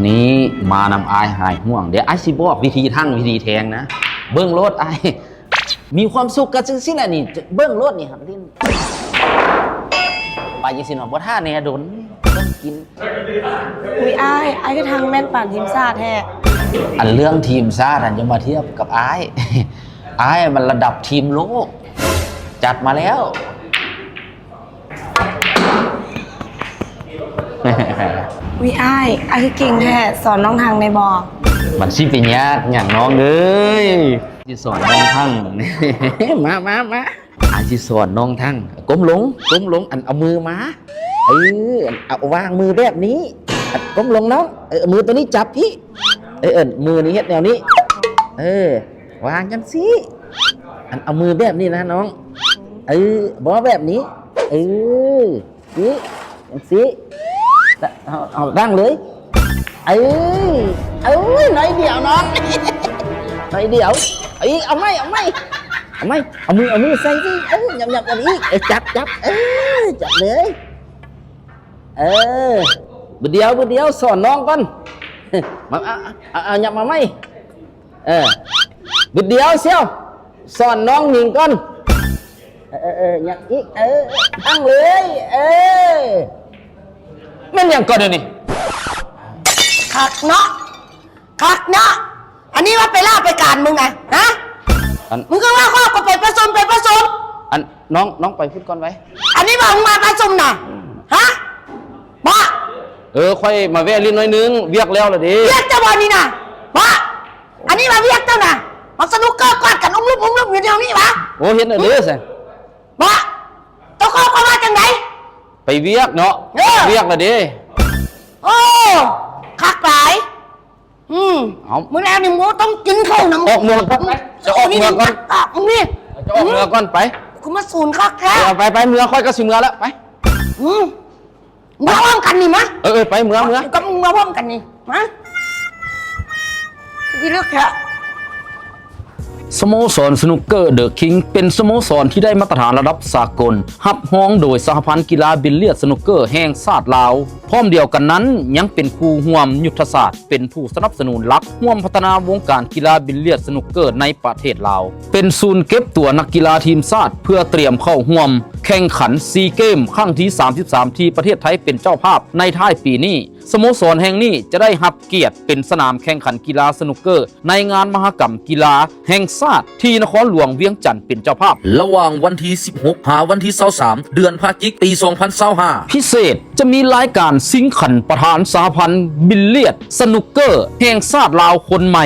ນີ້ມານຳອ້າຍຫາຍຫ່ວງເດ້. ອ້າຍຊິບອກວິທີທັງວິທີແທງນະ. ເບິ່ງໂລດອ້າຍ. ມີຄວາມສຸກກໍຈັ່ງຊີ້ແຫຼະນີ້. ເບິ່ງໂລດນີ້ ເຮັດຫຼິ້ນໄປຈັ່ງຊີ້ເນາະ. ບໍ່ຖ້າແນ່ດົນ. ເບິ່ງກິນ. ອຸ້ຍ ອ້າຍ, ອ້າຍຄືທັງແມ່ນປານທີມຊາດແທ້. ອັນເລື່ອງທີມຊາດຫັ້ນຢ່າມາທຽບກັບອ້າຍ. ອ້າຍມັນລະດັບທີມໂລກ. ຈັດມາແລ້ວ. ອຸ້ຍ ອ້າຍ, ອ້າຍຄືເກັ່ງແທ້, ສອນນ້ອງທັງໄດ້ບໍ່? ມັນຊິໄປຍາກຫຍັງນ້ອງເອີຍ, ຊິສອນນ້ອງທັງ. ມາ, ມາ, ມາ. ອ້າຍຊິສອນນ້ອງທັງ. ກົ້ມລົງ, ກົ້ມລົງ. ອັນ ເອົາມືມາ. ເອີ, ອັນ ເອົາວາງມືແບບນີ້. ອັນ ກົ້ມລົງນ້ອງ. ເອີ, ເອົາມືໂຕນີ້ຈັບພີ້. ເອີ, ເອີ, ມືນີ້ເຮັດແນວນີ້. ເອີ, ວາງຈັ່ງຊີ້. ອັນ ເອົາມືແບບນີ້ນະນ້ອງ. ເອີ, ບໍ່ແບບນີ້. ເອີ, ນີ້, ຈັ່ງຊີ້. ເອົາ, ເອົາ, ດັງເລີຍ. ເອີ, ເອີ, ໜ້ອຍດຽວນ້ອງ. ໜ້ອຍດຽວ. ເອີ, ເອົາໃໝ່, ເອົາໃໝ່. ເອົາໃໝ່. ເອົາມື, ເອົາມືໃສ່ຊິ. ເອີ, ຫຍັບ, ຫຍັບ, ຫຍັບອີກ. ເອີ, ຈັບ, ຈັບ. ເອີ, ຈັບເລີຍ. ເອີ, ບຶດດຽວ, ບຶດດຽວ. ສອນນ້ອງກ່ອນ. ມາ, ເອົາ, ເອົາ, ເອົາ, ຫຍັບມາໃໝ່. ເອີ, ບຶດດຽວຊຽວ. ສອນນ້ອງຍິງກ່ອນ. ເອີ, ເອີ, ເອີ, ຫຍັບອີກ. ເອີ, ຕັ້ງເລີຍ. ເອີ. ແມ່ນຫຍັງກ່ອນດຽວນີ້? ຄັກເນາະ, ຄັກເນາະ. ອັນນີ້ວ່າໄປລາໄປການມຶງນະ, ຮະ? ອັນ ມຶງຄືວ່າຂ້ອຍກໍໄປປະຊຸມ, ໄປປະຊຸມ. ອັນ ນ້ອງ, ນ້ອງໄປພຸ້ນກ່ອນໄວ້. ອັນນີ້ວ່າມຶງມາປະຊຸມນະ, ຮະ? ບໍ່? ເອີ, ຂ້ອຍມາແວ່ຫຼິ້ນໜ້ອຍໜຶ່ງ, ວຽກແລ້ວລະເດ້. ວຽກເຈົ້າບໍ່ນີ້ນະ? ບໍ່? ອັນນີ້ວ່າວຽກເຈົ້ານະ, ມາສະໜຸກເກີກອດກັນອຸ້ມລຸ້ມອຸ້ມລຸ້ມຢູ່ແນວນີ້ຫວາ? ໂອ້ ເຮັດແນວເດ້ຊັ້ນ. ບໍ່? ເຈົ້າຂອງຂ້ອຍວ່າຈັ່ງໃດ? ໄປວຽກເນາະ. ເອີ. ວຽກລະເດ້. ໂອ້ ຄັກຫຼາຍ. ອືມ ເອົ້າ ມື້ແລງນີ້ໝູຕ້ອງກິນເຂົ້ານຳ. ອອກເມືອກ່ອນໄປ, ຈະອອກເມືອກ່ອນ. ອອກນີ້ ຈະອອກເມືອກ່ອນໄປ. ຄືມາສູນຄັກແທ້. ເອີ ໄປໆ ເມືອ, ຂ້ອຍກໍຊິເມືອລະ. ໄປ. ອືມ ເມືອພ້ອມກັນນີ້ມາ. ເອີໆ ໄປ ເມືອ, ເມືອ. ກັບເມືອພ້ອມກັນນີ້ມາ. ອີເລິກແທ້. ສະໂມສອນສະໜຸກເກີເດີຄິງ ເປັນສະໂມສອນທີ່ໄດ້ມາດຕະຖານລະດັບສາກົນ, ຮັບຮອງໂດຍສະຫະພັນກິລາບິລລຽດສະໜຸກເກີແຫ່ງຊາດລາວ. ພ້ອມດຽວກັນນັ້ນ, ຍັງເປັນຄູ່ຮ່ວມຍຸດທະສາດ, ເປັນຜູ້ສະໜັບສະໜູນຫຼັກຮ່ວມພັດທະນາວົງການກິລາບິລລຽດສະໜຸກເກີໃນປະເທດລາວ, ເປັນສູນເກັບຕົວນັກກິລາທີມຊາດ ເພື່ອຕຽມເຂົ້າຮ່ວມແຂ່ງຂັນຊີເກມຄັ້ງທີສາມສິບສາມ ທີ່ປະເທດໄທເປັນເຈົ້າພາບໃນທ້າຍປີນີ້. ສະໂມສອນແຫ່ງນີ້ຈະໄດ້ຮັບກຽດເປັນສະໜາມແຂ່ງຂັນກິລາສະໜຸກເກີໃນງານມະຫະກຳກິລາແຫ່ງຊາດ ທີ່ນະຄອນຫຼວງວຽງຈັນເປັນເຈົ້າພາບ ລະຫວ່າງວັນທີສິບຫົກ ຫາວັນທີຊາວສາມ ເດືອນພະຈິກ ປີສອງພັນຊາວຫ້າ. ພິເສດ ຈະມີລາຍການຊິງຂັນປະທານສະຫະພັນບິລລຽດສະໜຸກເກີແຫ່ງຊາດລາວຄົນໃໝ່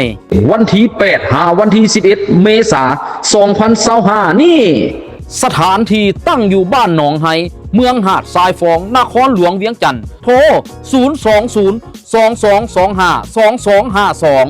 ວັນທີແປດ ຫາວັນທີສິບເອັດ ເມສາ ສອງພັນຊາວຫ້ານີ້. ສະຖານທີ່ຕັ້ງຢູ່ບ້ານໜອງໄຮ, ເມືອງຫາດຊາຍຟອງ, ນະຄອນຫຼວງວຽງຈັນ. ໂທ ສູນສອງສູນ ສອງສອງສອງຫ້າ ສອງສອງຫ້າສອງ.